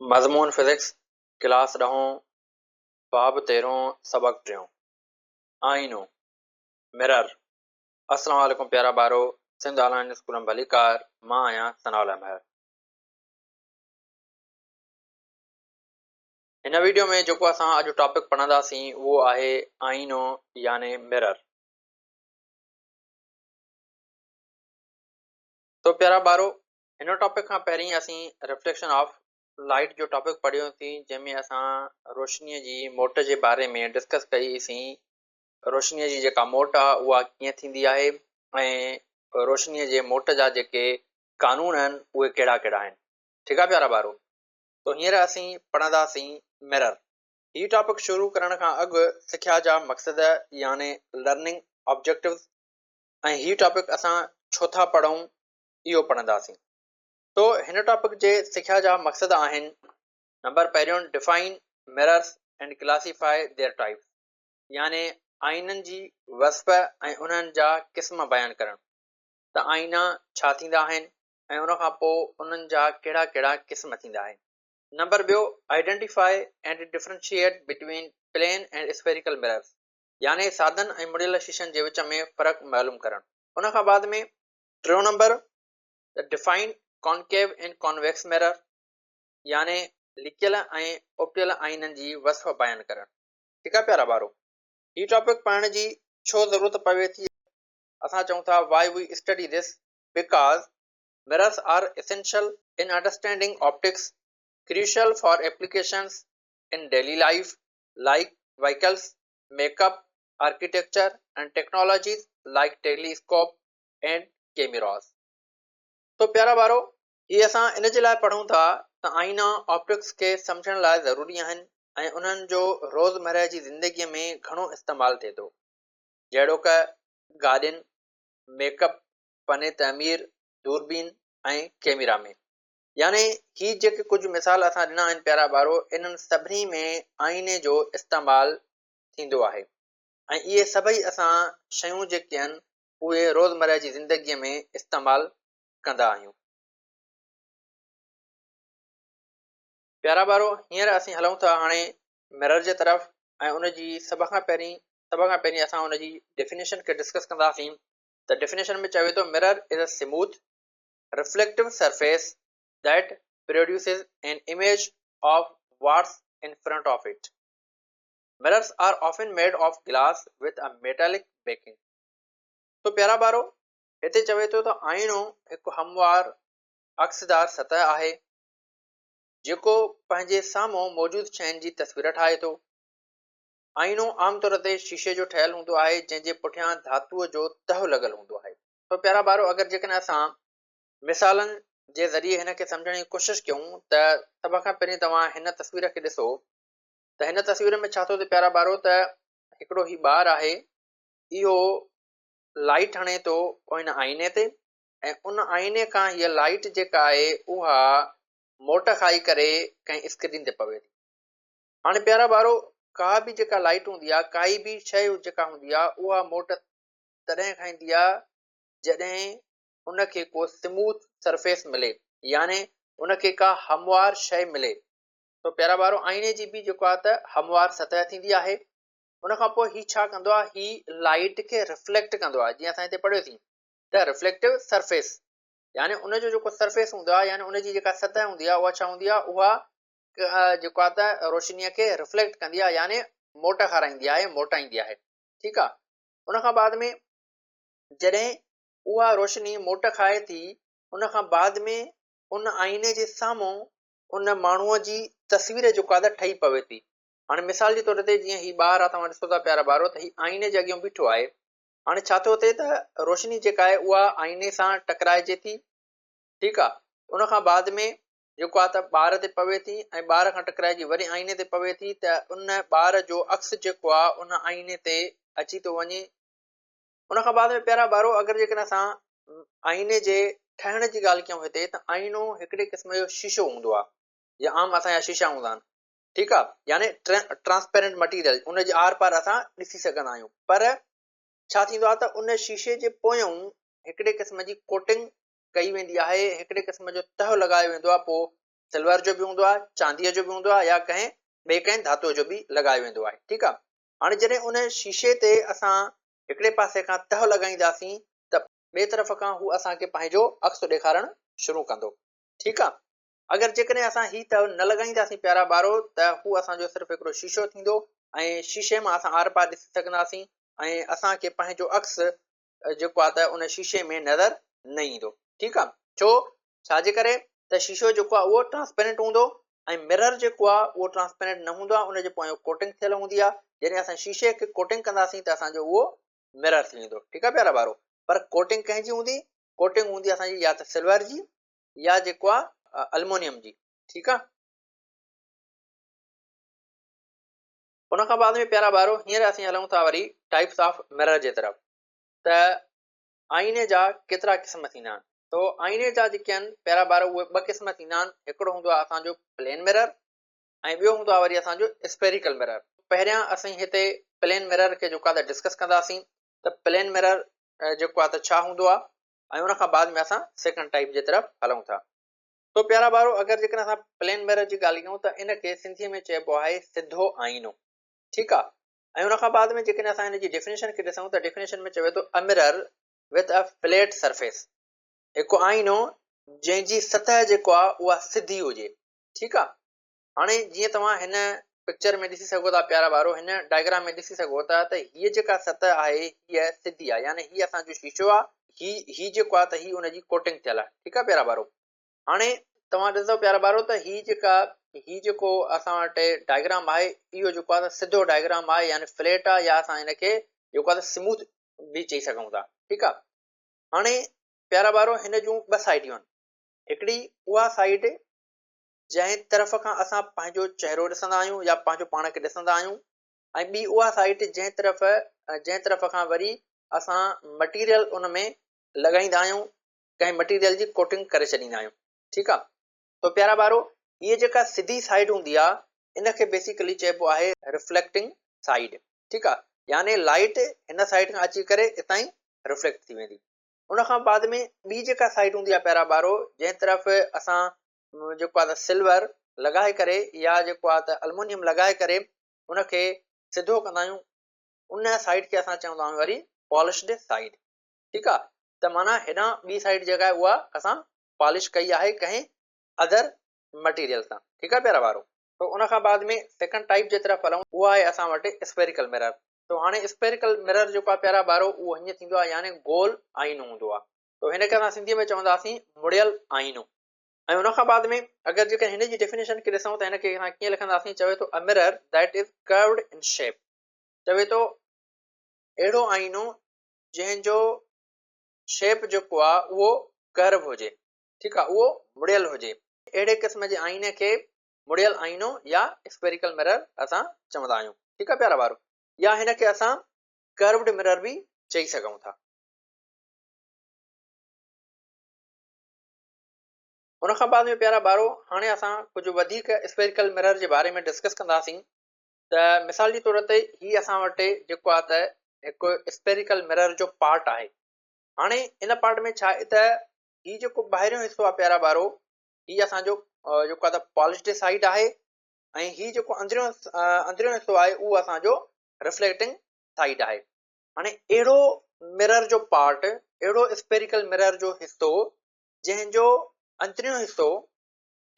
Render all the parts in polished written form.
مضمون physics, class ڏهون، باب تيرهون، سبق ٽيون. آئينو، Mirror، السلام عليڪم پيارا ٻارو، سنڌ آن لائين اسڪول ۾ ڀليڪار، مان آهيان ثناء الله مهر. هن ويڊيو ۾ جيڪو اسان اڄ ٽاپڪ پڙهنداسين اهو آهي آئينو يعني Mirror. سو پيارا ٻارو هن ٽاپڪ کان پهرين اسين رفليڪشن آف لائيٽ جو ٽاپڪ پڙهيوسين جنهن ۾ اسان روشنيء جي موٽ جي باري ۾ ڊسڪس ڪئي سين روشنيء جي جيڪا موٽ آهي اها ڪيئن ٿيندي آهي ۽ روشنيء جي موٽ جا جيڪي قانون آهن اهي ڪهڙا ڪهڙا آهن ٺيڪ آهي پيارا ٻارو تو هينئر اسين پڙهنداسين مرر هي ٽاپڪ شروع ڪرڻ کان اڳ سکيا جا مقصد يعني لرننگ آبجيڪٽوز ۽ هي ٽاپڪ اسان ڇو ٿا پڙهون اهو پڙهنداسين. سو هن ٽاپڪ جي سکيا جا مقصد آهن. نمبر پهريون Define Mirrors and Classify Their Types يعني آئينن جي وصف ۽ انهن جا قسم بيان ڪرڻ ته آئينا ڇا ٿيندا آهن ۽ ان کان پوء انهن جا ڪهڙا ڪهڙا قسم ٿيندا آهن. نمبر ٻيو Identify and Differentiate Between Plane and Spherical Mirrors يعني سادن ۽ مڙيل شيشن جي وچ ۾ فرق معلوم ڪرڻ. ان کان بعد ۾ ٽيون نمبر ته Define Concave and Convex Mirror يعني لڪيل ۽ اپٽيل آئينن جي وصف بيان ڪرڻ. ٺيڪ آ پيارا ٻارو. هي ٽاپڪ پڙهڻ جي ڇو ضرورت پوي ٿي؟ اسان چئون ٿا Why we study this because mirrors are essential in understanding optics, crucial for applications in daily life like vehicles, makeup, architecture and technologies like telescope and cameras. تو پيارا ٻارو هي اسان ان جي لاء پڙهون ٿا ته آئينا آپٽڪس کي سمجهڻ لاء ضروري آهن ۽ انهن جو روزمره جي زندگي ۾ گهڻو استعمال ٿئي ٿو جهڙوڪ گاڏين، ميڪ اپ، فن تعمير، دوربين ۽ ڪيميرا ۾. يعني هي جيڪي ڪجهه مثال اسان ڏنا آهن پيارا ٻارو انهن سڀني ۾ آئيني جو استعمال ٿيندو آهي ۽ اهي سڀئي اسان شيون جيڪي آهن اهي روزمره جي زندگيء ۾ استعمال ڪندا آهيون. پيارا ٻارو هينئر اسين هلون ٿا هاڻي مرر جي طرف ۽ ان جي سڀ کان پهرين سڀ کان پهرين اسان ان جي ڊيفينيشن کي ڊسڪس ڪنداسين ته ڊيفينيشن ۾ چوي ٿو mirror is a smooth reflective surface that produces an image of what's in front of it. Mirrors are often made of glass with a metallic backing. تو پيارا ٻارو هتي چوي ٿو ته آئينو هڪ هموار عڪسدار سطح آهي جيڪو پنهنجي سامهون موجود شين جي تصوير ٺاهي ٿو. آئينو عام طور تي شيشي جو ٺهيل هوندو آهي جنهن جي پٺيان ڌاتوء جو تهه لڳل هوندو آهي. تو پيارا ٻارو اگر جيڪڏهن اسان مثالن جي ذريعي هن کي سمجهڻ جي ڪوشش ڪيون ته سڀ کان پهرين توهان هن تصوير کي ڏسو ته هن تصوير ۾ ڇا ٿو ٿئي پيارا ٻارو ته هڪڙو هي ٻار آهي اهو لائيٽ هڻي ٿو ان آئيني تي ۽ ان آئيني کان هيء لائيٽ جيڪا آهي اها موٽ کائي ڪري ڪنهن اسڪرين تي پوي ٿي. هاڻي پيارا ٻارو ڪا به جيڪا لائيٽ هوندي آهي ڪائي به شيء جيڪا هوندي آهي اها موٽ تڏهن کائيندي آهي جڏهن ان کي ڪو سموٿ سرفيس ملي يعني ان کي ڪا هموار شيء ملي. تو پيارا ٻارو آئيني جي به جيڪو آهي ته هموار سطح ٿيندي آهي ان کان پوء هي ڇا ڪندو آهي هي لائيٽ کي رفليڪٽ ڪندو آهي جيئن اسان هتي پڙهيوسين ته رفليڪٽو سرفيس يعني ان جو جيڪو سرفيس هوندو آهي يعني ان جي جيڪا سطح هوندي آهي اها ڇا هوندي آهي اها جيڪو آهي ته روشنيء کي رفليڪٽ ڪندي آهي يعني موٽ کارائيندي آهي موٽائيندي آهي ٺيڪ آهي ان کان بعد ۾ جڏهن اها روشني موٽ کائي ٿي ان کان بعد ۾ ان آئيني جي سامهون ان ماڻهوء جي تصوير جيڪو آهي ته ٺهي پوي ٿي هاڻي مثال جي طور تي جيئن هي ٻار آ توهان ڏسو ٿا پيارا ٻارو ته هي آئيني جي اڳيان بيٺو آهي هاڻي ڇا ٿو ٿئي ته روشني جيڪا آهي اها آئيني سان ٽڪرائجي ٿي ٺيڪ آ ان کان بعد ۾ جيڪو آ ته ٻار تي پوي ٿي ۽ ٻار کان ٽڪرائجي وري آئيني تي پوي ٿي ته ان ٻار جو عڪس جيڪو آ ان آئيني تي اچي ٿو وڃي ان کان بعد ۾ پيارا ٻارو اگر جيڪڏهن اسان آئيني جي ٺهڻ جي ڳالهه ڪيون هتي ته آئينو هڪڙي قسم جو شيشو هوندو آ جيئن عام اسان جا شيشا هوندا آهن ٺيڪ آ يعني ٽرانسپيرنٽ مٽيريل ان جي آر پار اسان ڏسي سگهندا آهيون پر ڇا ٿيندو آ ته ان شيشي جي پويون هڪڙي قسم جي ڪوٽنگ ڪئي ويندي آهي هڪڙي قسم جو تهه لڳايو ويندو آ پوء سلور جو به هوندو آهي، چانديء جو به هوندو آهي يا ڪنهن ٻئي ڪنهن ڌاتوء جو به لڳايو ويندو آهي. ٺيڪ آهي. هاڻي جڏهن ان شيشي تي اسان هڪڙي پاسي کان تهه لڳائينداسين ته ٻئي طرف کان هو اسان کي پنهنجو عڪس ڏيکارڻ شروع ڪندو. ٺيڪ آهي. اگر جيڪڏهن اسان هي تهه نه لڳائينداسين پيارا ٻارو ته هو اسان جو صرف هڪڙو شيشو ٿيندو ۽ شيشي مان اسان آر پار ڏسي سگهنداسين ۽ اسان کي پنهنجو عڪس جيڪو آهي ته ان شيشي ۾ نظر نه ايندو. ٺيڪ آهي. ڇو؟ ڇا جي ڪري ته شيشو جيڪو آهي اهو ٽرانسپيرنٽ هوندو ۽ مرر جيڪو آهي اهو ٽرانسپيرنٽ نه هوندو آهي، ان جي پويان ڪوٽنگ ٿيل هوندي آهي. جڏهن اسان شيشي کي ڪوٽنگ ڪنداسين ته اسان جو اهو مرر ٿي ويندو. ٺيڪ آهي پيارا ٻارو. پر ڪوٽنگ ڪنهن جي هوندي؟ ڪوٽنگ هوندي اسان جي يا ته سلور جي يا جيڪو آهي المونيم جي. ٺيڪ آهي. ان کان بعد ۾ پيارا ٻارو هينئر اسين هلون ٿا وري ٽائپس آف مرر جي طرف ته آئيني جا ڪيترا قسم ٿيندا آهن. تو آئيني جا جيڪي آهن پيارا ٻارو اهي ٻه قسم ٿيندا آهن، هڪڙو هوندو آهي اسان جو پلين مرر ۽ ٻيو هوندو آهي وري اسان جو اسفيريڪل مرر. پهريان اسين هتي پلين مرر کي جيڪو آهي ته ڊسڪس ڪنداسين ته پلين مرر جيڪو آهي ته ڇا هوندو آهي ۽ ان کان بعد ۾ اسان سيڪنڊ ٽائپ جي طرف هلون ٿا. تو پيارا ٻارو اگر جيڪڏهن اسان پلين مرر جي ڳالهه ڪيون ته ان کي سنڌيء ۾ چئبو آهي سڌو آئينو. ٺيڪ آ. ۽ ان کان بعد ۾ جيڪڏهن اسان ان جي ڊيفينيشن کي ڏسون ته ڊيفينيشن ۾ چوي ٿو A mirror with a flat surface هڪ آئينو جنهن جي سطح جيڪو آ اها سڌي هجي. ٺيڪ آ. هاڻي جيئن توهان هن پڪچر ۾ ڏسي سگهو ٿا پيارا ٻارو هن ڊائگرام ۾ ڏسي سگهو ٿا ته هيء جيڪا سطح آهي هيء سڌي آ يعني هي اسان جو شيشو آ هي هي جيڪو آ ته هي ان جي ڪوٽنگ ٿيل آ. ٺيڪ آ پيارا ٻارو. هاڻي توهان ڏسندو پيارا ٻارو ته هي جيڪا هي جيڪو اسان وٽ ڊائگرام آهي اهو جيڪو آهي سڌو ڊائگرام آهي يعني فليٽ آهي يا اسان هن کي جيڪو آهي سموٿ به چئي سگهون ٿا. ٺيڪ آهي. هاڻي پيارا ٻارو هن جون ٻه سائيڊيون آهن، هڪڙي اها سائيڊ جنهن طرف کان اسان پنهنجو چهرو ڏسندا آهيون يا پنهنجو پاڻ کي ڏسندا آهيون ۽ ٻي اها سائيڊ جنهن طرف کان وري اسان مٽيريل ان ۾ لڳائيندا آهيون، ڪنهن مٽيريل جي ڪوٽنگ ڪري ڇڏيندا آهيون. ٺيڪ آ. تو پيارا ٻارو هيء جيڪا سڌي سائيڊ هوندي آ ان کي بيسيڪلي چئبو آهي رفليڪٽنگ سائيڊ. ٺيڪ آ. يعني لائيٽ هن سائيڊ کان اچي ڪري اتان ئي رفليڪٽ ٿي ويندي. ان کان بعد ۾ ٻي جيڪا سائيڊ هوندي آ پيارا ٻارو جنهن طرف اسان جيڪو آ ته سلور لڳائي ڪري يا جيڪو آ ته المونيم لڳائي ڪري ان کي سڌو ڪندا آهيون ان سائيڊ کي اسان چوندا آهيون وري پالشڊ سائيڊ. ٺيڪ آ. ته معنيٰ هيڏانهن ٻي سائيڊ جيڪا آهي اها اسان پالش ڪئي آهي ڪنهن ادر مٽيريل سان. ٺيڪ آهي پيارا ٻارو. تو ان کان بعد ۾ سيڪنڊ ٽائيپ جي طرف هلون اها آهي اسان وٽ اسفيريڪل مرر. تو هاڻي اسفيريڪل مرر جيڪو آهي پيارا ٻارو اهو هيئن ٿيندو آهي يعني گول آئينو هوندو آهي. تو هن کي اسان سنڌي ۾ چونداسين مڙيل آئينو. ۽ ان کان بعد ۾ اگر جيڪڏهن هن جي ڊيفينيشن کي ڏسون ته هن کي اسان ڪيئن لکنداسين چوي ٿو A mirror that is curved in shape چوي ٿو اهڙو آئينو جنهن جو شيپ جيڪو آ اهو ڪرو هجي. ٺيڪ آ اهو مڙيل هجي. اهڙي قسم جي آئيني کي مڙيل آئينو يا اسفيريڪل مرر اسان چوندا آهيون. ٺيڪ آ پيارا ٻارو. يا هن کي اسان ڪروڊ مرر به چئي سگهون ٿا. ان کان بعد ۾ پيارا ٻارو هاڻي اسان ڪجهه وڌيڪ اسفيريڪل مرر جي باري ۾ ڊسڪس ڪنداسين. ته مثال جي طور تي هي اسان وٽ جيڪو آهي ته هڪ اسفيريڪل مرر جو پارٽ آهي. هاڻي ان پارٽ ۾ ڇا آهي ته هي جيڪو ٻاهريون حصو آهي پيارا ٻارو هي اسان جو جيڪو آهي ته پالشڊ سائيڊ آهي ۽ هي جيڪو اندريون حصو آهي اهو اسان جو رفليڪٽنگ سائيڊ آهي. هاڻي اهڙو مرر جو پارٽ، اهڙو اسفيريڪل مرر جو حصو جنهن جو اندريون حصو،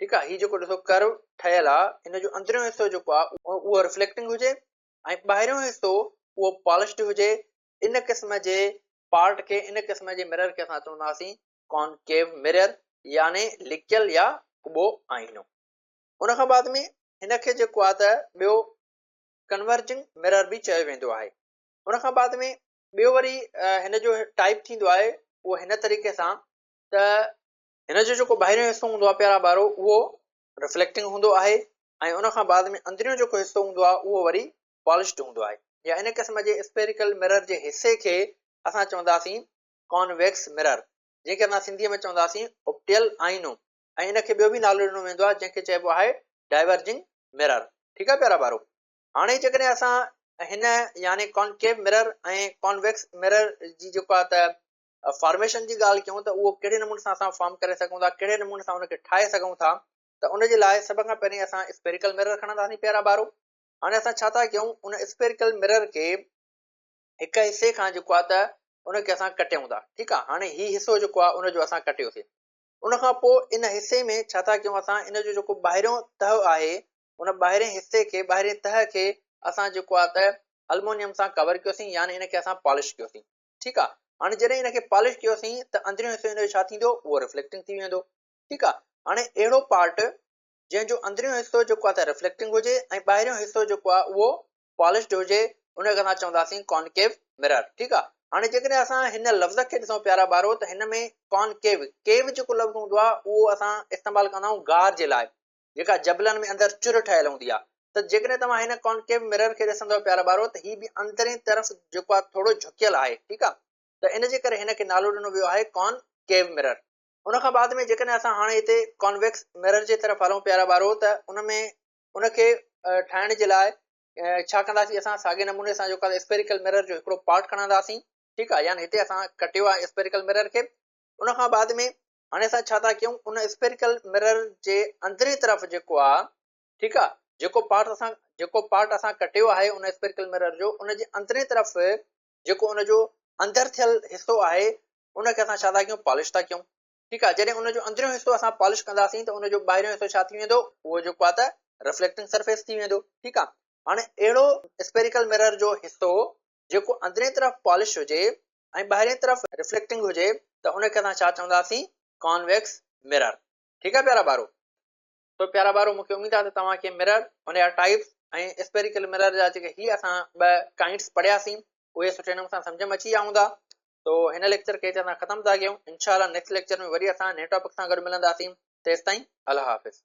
ٺيڪ آ، هي جيڪو ڏسو ڪرو ٺهيل آ ان جو اندريون حصو جيڪو آ اهو رفليڪٽنگ هجي ۽ ٻاهريون حصو اهو پالشڊ هجي، ان قسم جي پارٽ کي ان قسم جي مرر کي اسان چونداسين ڪانڪيو مرر يعني لڪيل يا اٻو آئينو. ان کان بعد ۾ هن کي جيڪو آ ته ٻيو ڪنورجنگ مرر به چيو ويندو آهي. ان کان بعد ۾ ٻيو وري هن جو ٽائپ ٿيندو آهي اهو هن طريقي سان ته هن جو جيڪو ٻاهريون حصو هوندو آهي پيارا ٻارو اهو رفليڪٽنگ هوندو آهي ۽ ان کان بعد ۾ اندريون جيڪو حصو هوندو آهي اهو وري پالشڊ هوندو آهي يا ان قسم جي اسفيريڪل مرر جي حصي کي اسان چونداسين ڪانويڪس مرر جنهن کي اسان سنڌيء ۾ چونداسين اپٽيل آئينو ۽ ان کي ٻيو به نالو ڏنو ويندو آهي جنهن کي چئبو آهي ڊائيورجنگ مرر. ٺيڪ آهي پيارا ٻارو. هاڻي جيڪڏهن اسان هن يعني ڪانڪيو مرر ۽ ڪانويڪس مرر جي جيڪو آهي ته فارميشن جي ڳالهه ڪيون ته اهو ڪهڙي نموني سان اسان فارم ڪري سگهون ٿا، ڪهڙي نموني سان ان کي ٺاهي سگهون ٿا. ته ان جي لاء سڀ کان پهرين اسان اسپيريڪل مرر کڻنداسين پيارا ٻارو. هاڻي اسان ڇا ٿا ڪيون ان اسپيريڪل مرر کي هڪ حصي کان جيڪو آهي ته ان کي اسان ڪٽيون ٿا، ٺيڪ آهي. هاڻي هي حصو جيڪو آهي ان جو اسان ڪٽيوسين. ان کان پوء ان حصي ۾ ڇا ٿا ڪيون اسان ان جو جيڪو ٻاهريون تهه آهي ان ٻاهرين حصي کي ٻاهرين تهه کي اسان جيڪو آهي ته المونيم سان ڪور ڪيوسين يعني ان کي اسان پالش ڪيوسين، ٺيڪ آهي. هاڻي جڏهن ان کي پالش ڪيوسين ته اندريون حصو ان جو ڇا ٿيندو اهو ريفليڪٽنگ ٿي ويندو، ٺيڪ آهي. هاڻي اهڙو پارٽ جنهن جو اندريون حصو جيڪو آهي ته ريفليڪٽنگ هجي ۽ ٻاهريون حصو جيڪو آهي اهو پالشڊ هجي ان کي اسان چونداسين ڪانڪيو مرر، ٺيڪ آ. هاڻي جيڪڏهن اسان هن لفظ کي ڏسون پيارا ٻارو ته هن ۾ ڪانڪيو، ڪيو جيڪو لفظ هوندو آ اهو اسان استعمال ڪندا آهيون غار جي لاء جيڪا جبلن ۾ اندر چر ٺهيل هوندي آ ته جيڪڏهن توهان هن ڪانڪيو مرر کي ڏسندؤ پيارا ٻارو ته هي به اندرين طرف جيڪو آ ٿورو جهڪيل آهي، ٺيڪ آ، ته ان جي ڪري هن کي نالو ڏنو ويو آهي ڪانڪيو مرر. ان کان بعد ۾ جيڪڏهن اسان هاڻي هتي ڪانويڪس مرر جي طرف هلون پيارا ٻارو ته ان ۾ ان کي ٺاهڻ جي لاء ڇا ڪنداسين اسان ساڳي نموني سان جيڪو اسپيريڪل مرر جو هڪڙو پارٽ کڻنداسين، ٺيڪ آهي. يعني هتي اسان ڪٽيو آهي اسپيريڪل مرر کي. ان کان بعد ۾ هاڻي اسان ڇا ٿا ڪيون ان اسپيريڪل مرر جي اندرين طرف جيڪو آهي، ٺيڪ آهي، جيڪو پارٽ اسان ڪٽيو آهي ان اسپيريڪل مرر جو ان جي اندرين طرف جيڪو ان جو اندر ٿيل حصو آهي ان کي اسان ڇا ٿا ڪيون پالش ٿا ڪيون، ٺيڪ آهي. جڏهن ان جو اندريون حصو اسان پالش ڪنداسين ته ان جو ٻاهريون حصو ڇا ٿي ويندو اهو جيڪو آهي ته ريفليڪٽنگ سرفيس ٿي ويندو، ٺيڪ آهي. هاڻي اهڙو اسپيريڪل مرر جو حصو جيڪو اندرين طرف پالش هجي ۽ ٻاهرين طرف ريفليڪٽنگ هجي ته ان کي اسان ڇا چونداسين ڪانويڪس مرر، ٺيڪ آهي پيارا ٻارو. تو پيارا ٻارو مون کي اميد آهي ته توهان کي مرر ان جا ٽائپس ۽ اسپيريڪل مرر جا جيڪي هي اسان ٻه ڪائنڊس پڙهياسين اهي سٺي نموني سان سمجهه ۾ اچي ويا هوندا. تو هن ليڪچر کي هتي اسان ختم ٿا ڪيون. انشاء الله نيڪسٽ ليڪچر ۾ وري اسان نئين ٽاپڪ سان گڏ ملنداسين. تيستائين الله حافظ.